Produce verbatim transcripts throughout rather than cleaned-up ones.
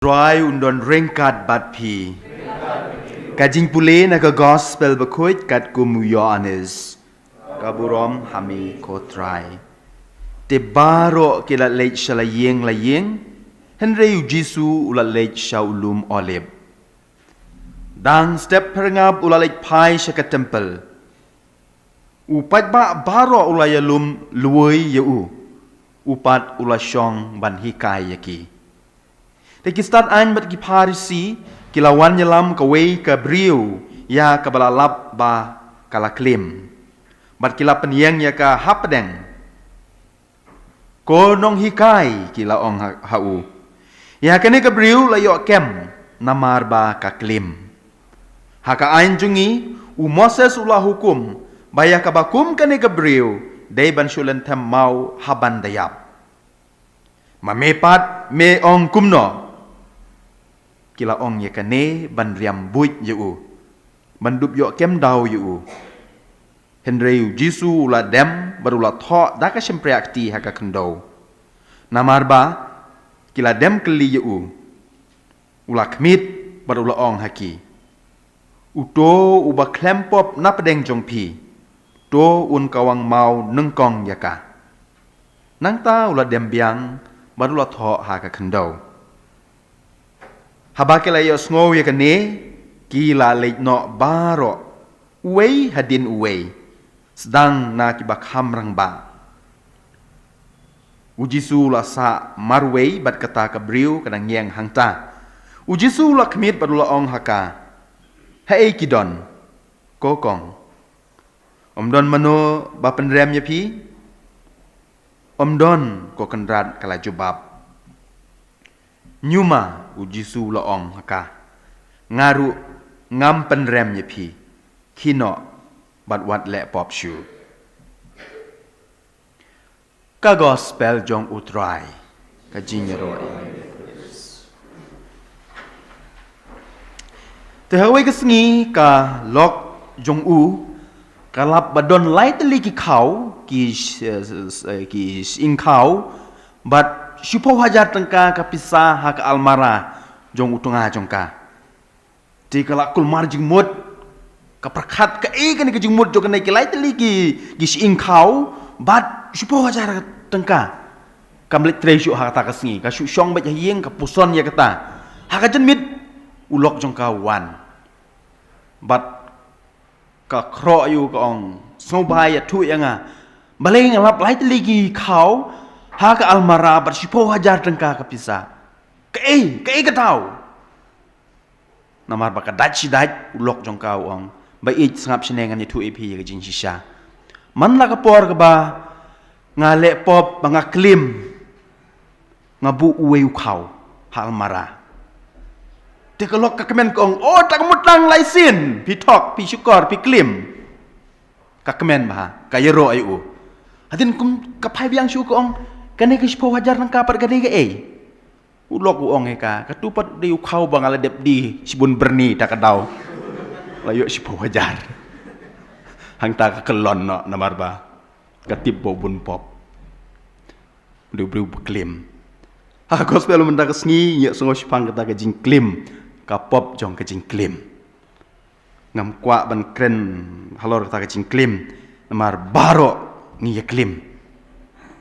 Trai un don ryngkat bad phi. Ka jingpule na ka Gospel bakhuid katkum u Ïoannis. Ka burom ha me ko Trai. Te baroh ki la leit sha la ïing la ïing, hynrei u Jisu u la leit sha u lum Olib. Dang step pyrngap u la leit phai sha ka templ. U paidbah baroh u la ïalum luwei ïa u. U pat u la shong ban hikai ïa ki. Te ki stad aiñ bad ki Pharisi ki la wan ïalam kawei ka briew ïa kaba la lap ba ka la klim. Bad ki la pynïeng ïa ka hapdeng. Ko nonghikai, ki la ong ha, ha u. Ïa kane ka briew la ïoh kem namar ba ka klim. Ha ka aiñ jong ngi, u Moses u la hukum ba ïa kaba kum kane ka briew dei ban shu lynthem maw ha ban da ïap. Ma me pat me ong kumno? Ki la ong ïa kane ban riam buit ïa u, ban dup ïoh kem daw ïa u. Hynrei u Jisu u la dem bad u la thoh da ka shympriahkti ha ka khyndew. Namar ba ki la dem kylli ïa u. U la khmih bad u la ong ha ki. Uto uba khlem pop na pdeng jong phi, to un kawang maw nyngkong ïa ka. Nangta u la dem biang bad u la thoh ha ka khyndew. Haba ki la ïohsngew ïa kane, ki la leit noh baroh, uwei hadien uwei, sdang na kiba kham rangbah. U Jisu u la sah marwei bad kata ka briew ka dang ïeng hangta. U Jisu u la khmih bad u la ong ha ka. Haei ki don? Ko kong. Ym don mano ba pynrem ïa phi? Ym don, ko kynrad ka la jubab. Ñiuma, u Jisu u la ong ha ka. Nga ruh ngam pynrem ïa phi. Khie noh bad wat leh pop shuh. Ka Gospel jong u Trai. Ka jingïaroh. Te ha kawei ka sngi ka lok jong u ka lap ba don lai tylli ki khaw, ki sh-, sh-, sh-, ki shyieng khaw, bad shiphew hajar tyngka ka pisa ha ka almara jong u tnga jong ka. Te ka la kulmar jingmut, ka pyrkhat kaei kane ka jingmut jong kane ki lai tylli ki, ki shyieng khaw, bad shiphew hajar tyngka. Kam leit trei shuh ha kata ka sngi, ka shu shong beit ha ïing ka puson ïa kata. Ha ka janmiet u lok jong ka u wan. Bad ka khroh ïa u ka ong, sngewbha ïathuh ïa nga. Balei nga lap lai tylli ki khaw ha ka almara bad shiphew hajar tyngka ka pisa? Kaei, kaei ka daw? Namar ba ka dait shi dait u lok jong ka u ong. Ba ïeit sngap shane ngan ïathuh ïa phi ïa ka jingshisha. Man la ka por kaba nga leh pop ba nga klim. Nga buh uwei u khaw ha almara. Te ka lok ka kmen ka ong, o, ta ka mut tang lai sien, phi thok, phi shukor, phi klim. Ka kmen bha, ka ïaroh ïa u. Hadien kum ka phai biang shuh ka ong, kane ka shiphew hajar tyngka pat ka dei kaei? U lok u ong ïa ka, katu pat dei u khaw ba nga la dep die shibun byrni ta ka daw. La ïoh shiphew hajar. Hangta ka kyllon noh namar ba ka tip ba u bun pop. U dei u briew ba klim. Ha ka Gospel mynta ka sngi ngi ïohsngew shaphang kata ka jingklim, ka pop jong ka jingklim. Ngam kwah ban kren halor kata ka jingklim, namar baroh ngi ïa klim.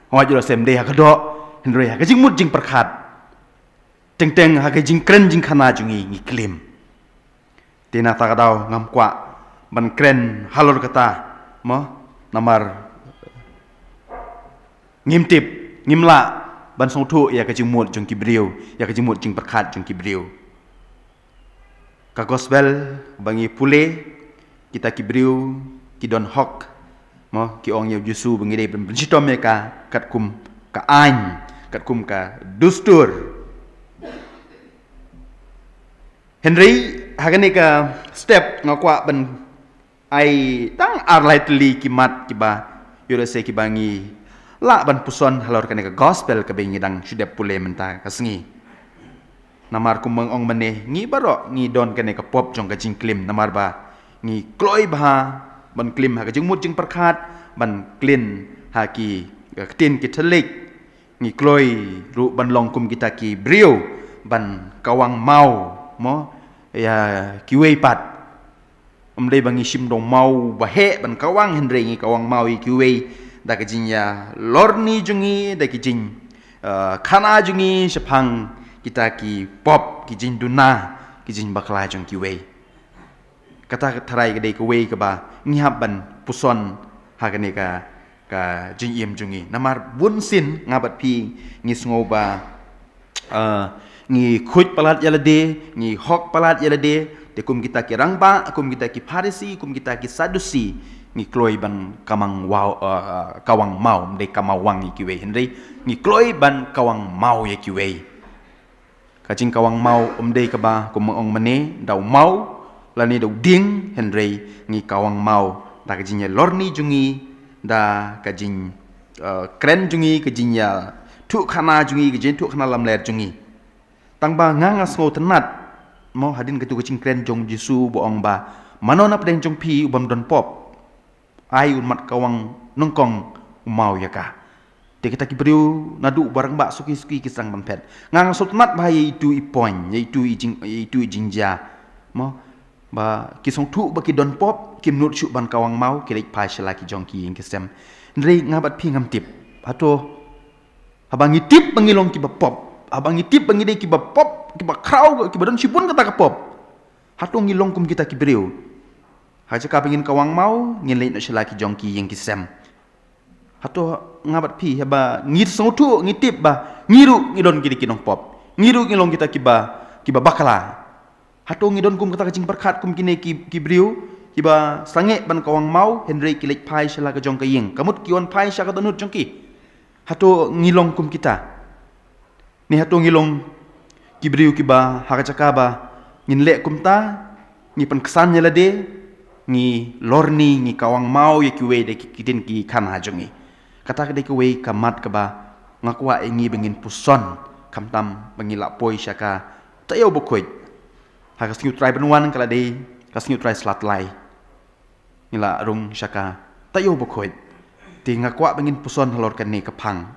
Hooid, ïoh sem dei ha ka doh, hynrei ha ka jingmut jingpyrkhat. Teng teng ha ka jingkren jingkhana jong ngi ngi klim. Te na kata ka daw ngam kwah ban kren halor kata, mo, namar ngim tip, ngim lah ban sngewthuh ïa ka jingmut jong ki briew, ïa ka jingmut jingpyrkhat jong ki briew. Ka Gospel ba ngi pule, kita ki briew ki don hok, mo, ki ong ïa u Jisu ba ngi dei ban pynshitom ïa ka katkum ka aiñ, katkum ka dustur. Hynrei ha kane ka step nga kwah ban ai tang ar lai tylli ki mat kiba, ïoh lehse kiba ngi lah ban puson halor kane ka Gospel kaba ngi dang shu dep pule mynta ka sngi. Namar kumba nga ong mynne, ngi baroh ngi don kane ka pop jong ka jingklim, namar ba ngi kloi bha ban klim ha ka jingmut jingpyrkhat, ban klim ha ki, eh, ktien ki thylliej. Ngi kloi ruh ban long kum kita ki briew ban kawang maw mo ïa kiwei pat. Ym dei ba ngi shim da u maw ba heh ban kawang, hynrei ngi kawang maw ïa kiwei da ka jingïalorni jong ngi, da ki jing, eh, khana jong ngi shaphang kita ki pop, ki jingduna, ki jingbakla jong kiwei. Kata ka tharai ka dei kawei kaba ngi hap ban puson ha kane ka, ka jingim jong ngi. Namar bun sien nga bad phi ngi sngew ba, eh, ngi khuid palat ïa lade, ngi hok palat ïa lade, te kum kita ki rangbah, kum kita ki Pharisi, kum kita ki Sadusi, ngi kloi ban kamang waw, eh, kawang maw, ym dei kamawang ïa kiwei, hynrei ngi kloi ban kawang maw ïa kiwei. Ka jingkawang maw ym dei kaba kum ong mynne da u maw lane da u dieng, hynrei ngi kawang maw da ka jingïalorni jong ngi, da ka jing, eh, kren jong ngi, ka jingïathuhkhana jong ngi, ka jingthuhkhana lamler jong ngi. Tang ba nga nga sngewtynnat mo hadien katu ka jingkren jong Jisu ba ong ba, mano na pdeng jong phi u bym don pop, ai un mat kawang nyngkong u maw ïa ka. Te kita ki briew naduh ba rangbah suki suki ki sdang ban phet. Nga nga sngewtynnat ba ïa itu i point, ïa itu i jing, ïa itu i jingjia mo, ba ki sngewthuh ba ki don pop, kim nud shuh ban kawang maw, ki leit phai sha la ki jong ki ïing ki sem. Hynrei nga bad phi ngam tip. Hato haba ngi tip ba ngi long kiba pop, haba ngi tip ba ngi dei kiba pop, kiba khraw, kiba don shibun kata ka pop, hato ngi long kum kita ki briew? Ha jaka ba ngin kawang maw, ngin leit noh sha la ki jong ki ïing ki sem. Hato nga bad phi, haba ngi sngewthuh, ngi tip ba ngi ruh ngi don ki dei ki nongpop, ngi ruh ngi long kita kiba, kiba bakla, hato ngi don kum kata ka jingpyrkhat kum kine ki, ki briew kiba sangeh ban kawang maw, hynrei ki leit phai sha la ka jong ka ïing, ka mut ki wan phai sha ka dohnud jong ki? Hato ngi long kum kita? Ne hato ngi long ki briew kiba ha ka jaka ba ngin leh kumta, ngi pynksan ïa lade, ngi lorni, ngi kawang maw ïa kiwei da ki, ki ktien ki khana jong ngi? Kata ka dei kawei ka mat kaba nga kwah ïa ngi ba ngin puson, khamtam ba ngi la poi sha ka taïew bakhuid. Ha ka Sngi U Trai ban wan ka la dei ka Sngi U Trai Slatlai. Ngi la rung sha ka taïew bakhuid. Te nga kwah ba ngin puson halor kane ka phang,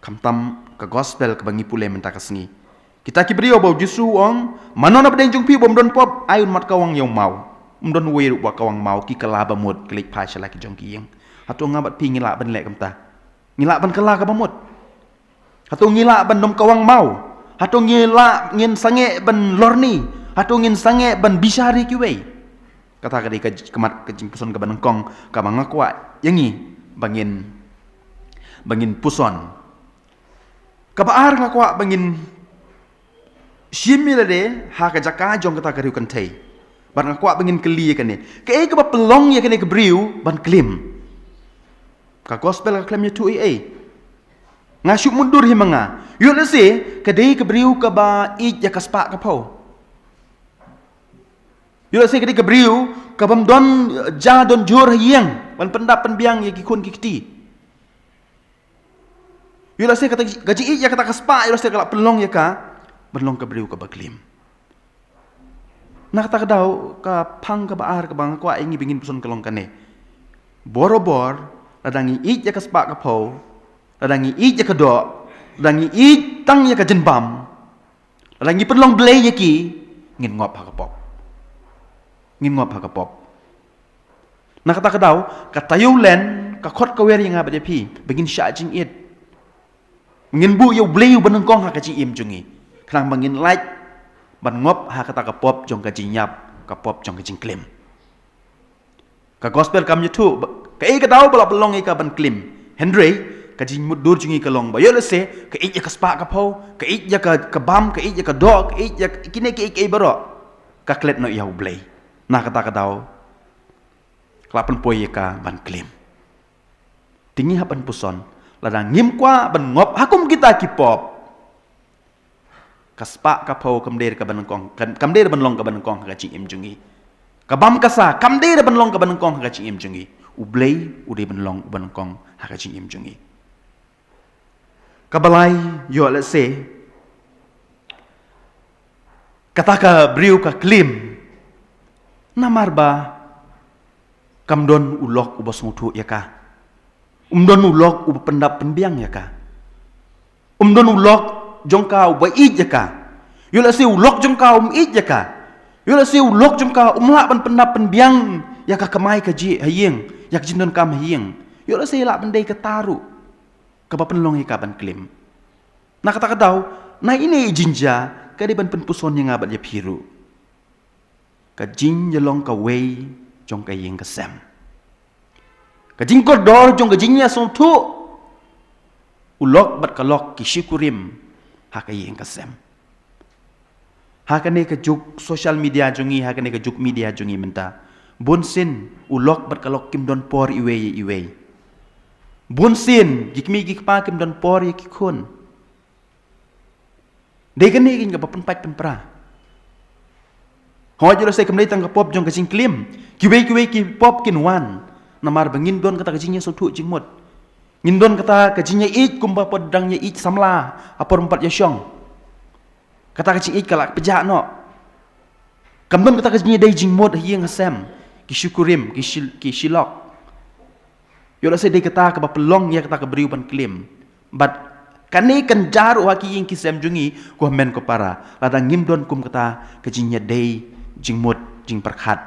khamtam ka gospel kaba ngi pule mynta ka sngi. Kita ki briew ba u Jisu u ong, mano na pdeng jong phi u bym don pop, ai un mat kawang ïa u maw. Ym don uwei ruh ba kawang maw, ki kylla ba mut, ki leit phai sha la ki jong ki ïing. Hato nga bad phi ngi lah ban leh kumta? Ngi lah ban kylla kaba mut? Hato ngi lah ban ym kawang maw? Hato ngi lah, ngin sangeh ban lorni? Hato ngin sangeh ban bishar ïa kiwei? Kata ka dei ka j-, ka mat ka jingpuson kaba nyngkong kaba nga kwah ïa ngi ba ngin, ba ngin puson. Kaba ar nga kwah ba ngin shim ïa lade ha ka jaka jong kata ka riewkynthei. Bad nga kwah ba ngin kylli ïa kane, kaei kaba pynlong ïa kane ka briew ban klim? Ka gospel ka khlem ïathuh ei ei. Nga shu mutdur hi ma nga. Ïoh lehse ka dei ka briew kaba ïeit ïa ka spah ka phew. Ïoh lehse ka dei ka briew kabym don, eh, ja don jhur ha ïing ban pyndap pynbiang ïa ki khun ki kti. Ïoh lehse kata, ka jingïeit ïa kata ka spah, ïoh lehse ka la pynlong ïa ka ban long ka briew kaba klim. Na kata ka daw, ka phang kaba ar kaba nga kwah ïa ngi ba ngin puson ka long kane. Borabor lada ngi ïeit ïa ka spah ka phew, lada ngi ïeit ïa ka doh, lada ngi ïeit tang ïa ka jingbam, lada ngi pynlong blei ïa ki, ngin ngop ha ka pop. Ngin ngop ha ka pop. Na kata ka daw, ka taïew len ka khot ka wer ïa nga bad ïa phi ba ngin shah jingit. Ngin buh ïa U Blei uba nyngkong ha ka jingim jong ngi, khnang ba ngin lait ban ngop ha kata ka pop jong ka jingïap, ka pop jong ka jingklim. Ka gospel kam ïathuh ba, kaei ka daw ba la pynlong ïa ka ban klim. Hynrei ka jingmutdur jong ngi ka long ba ïoh lehse ka ïeit ïa ka spah ka phew, ka ïeit ïa ka, ka bam, ka ïeit ïa ka doh, ka ïeit ïa kine kiei kiei baroh, ka klet noh ïa U Blei. Na kata ka daw ka la pynpoi ïa ka ban klim. Te ngi hap ban puson, lada ngim kwah ban ngop ha kum kita ki pop, ka spah ka phew kam dei ka ba nyngkong, kam, kam dei ban long ka ba nyngkong ha ka jingim jong ngi. Ka bam ka sa kam dei ban long ka ba nyngkong ha ka jingim jong ngi. U Blei u dei ban long u ba nyngkong ha ka jingim jong ngi. Kaba lai, ïoh lehse kata ka briew ka klim namar ba kam don u lok uba sngewthuh ïa ka. Um don u lok uba pyndap pynbiang ïa ka. Um don u lok jong ka uba ïeit ïa ka. Ïoh lehse u lok jong ka um ïeit ïa ka. Ïoh lehse u lok jong ka um lah ban pyndap pynbiang ïa ka kamai kajih ha ïing, ïa ka jingdonkam ha ïing. Ïoh lehse lah ban dei kata ruh kaba pynlong ïa ka ban klim. Na kata ka daw, na ine i jingjia ka dei ban pynpuson ïa nga bad ïa phi ruh. Ka jingïalong kawei jong ka ïing ka sem. Ka jingkordor jong ka jingïasngewthuh u lok bad ka lok ki shikurim ha ka ïing ka sem. Ha kane ka juk social media jong ngi, ha kane ka juk media jong ngi mynta, bun sien u lok bad ka lok kim don por iwei ïa iwei. Bun sien ki kmie ki kpa kim don por ïa ki khun. Dei kane keiñ kaba pynpait pynpra. Hooid, ïoh lehse kam dei tang ka pop jong ka jingklim. Kiwei kiwei ki pop kin wan namar ba ngim don kata ka jingïasngewthuh jingmut. Ngim don kata ka jingïaieit kumba phi dang ïaieit samla ha por ba phi ïashong. Kata ka jingïeit ka la pjah noh. Kam don kata ka jingïadei jingmut ha ïing ha sem, ki shikurim, ki shi, ki shilok. Ïoh lehse dei kata kaba pynlong ïa kata ka briew ban klim. Bad kane kan jia ruh ha ki ïing ki sem jong ngi, ko hynmen ko para. Lada ngim don kum kata ka jingïadei jingmut, jingpyrkhat,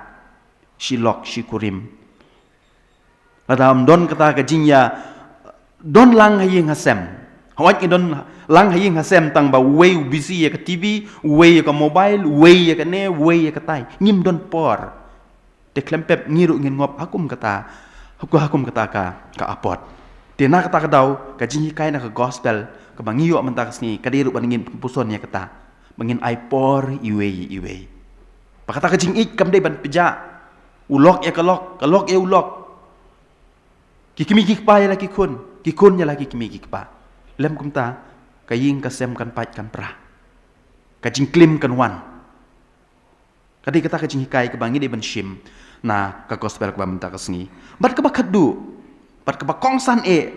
shilok shikurim. Lada ym don kata ka jingïa, don lang ha ïing ha sem. Hooid, ngi don lang ha ïing ha sem tang ba uwei u busy ïa ka T V, uwei ïa ka mobile, uwei ïa kane, uwei ïa katai. Ngim don por. Te khlem pep ngi ruh ngin ngop ha kum kata, ha kum kata ka, ka apot. Te na kata ka daw, ka jinghikai na ka gospel kaba ngi ïoh mynta ka sngi, ka dei ruh ban ngin pynpuson ïa kata ba ngin ai por iwei iwei. Ba kata ka jingïeit kam dei ban pjah. U lok ïa ka lok, ka lok ïa u lok. Ki kmie ki kpa ïa la ki khun, ki khun ïa la ki kmie ki kpa. Lym kumta, ka ïing ka sem kan pait kan pra. Ka jingklim kan wan. Ka dei kata ka jinghikai kaba ngi dei ban shim na ka gospel kaba mynta ka sngi. Bad kaba khatduh, bad kaba kongsan eh,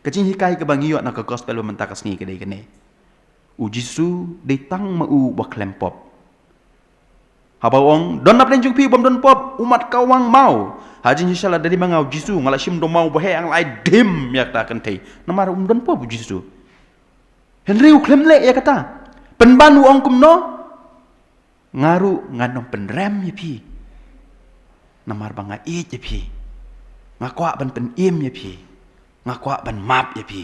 ka jinghikai kaba ngi ïoh na ka gospel ba mynta ka sngi ka dei kane. U Jisu dei tang ma u ba khlem pop. Haba u ong, don napdeng jong phi u bym don pop, u mat ka wang maw. Ha jingshisha lada dei ma nga u Jisu, nga la shim da u maw ba heh, nga la ai dim ïa kata ka kynthei. Namar um don pop u Jisu. Hynrei u khlem leh ïa kata. Pynban u ong kumno? Nga ruh ngan ym pynrem ïa phi. Namar ba nga ïeit ïa phi. Nga kwah ban pynim ïa phi. Nga kwah ban map ïa phi.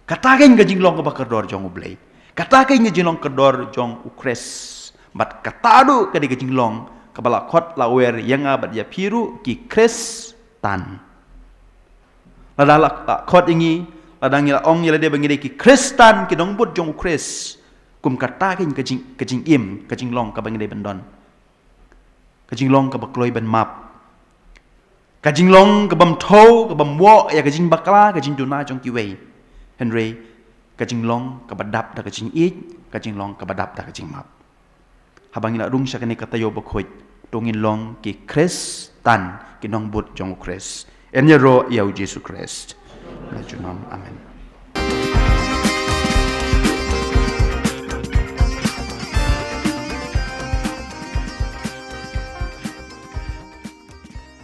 Kata keiñ ka jinglong kaba kordor jong U Blei. Kata keiñ ka jinglong kordor jong U Khrist. Bad kata ruh ka dei ka jinglong kaba la khot la wer ïa nga bad ïa phi ruh ki Khristan. Lada la, la khot ïa ngi, lada ngi la ong ïa lade ba ngi dei ki Khristan, ki nongbud jong U Khrist. Kum kata keiñ ka jing, ka jingim, ka jinglong kaba ngi dei ban don. Ka jinglong kaba kloi ban map. Ka jinglong ka bym thew, ka bym wok ïa ka jingbakla, ka jingduna jong kiwei. Hynrei ka jinglong kaba dap da ka jingïeit, ka jinglong kaba dap da ka jingmap. Haba ngi la rung sha kane ka taïew bakhuid, to ngin long ki Khristan, ki nongbud jong U Khrist. Yn ïaroh ïa U Jisu Khrist. Na junom, amen.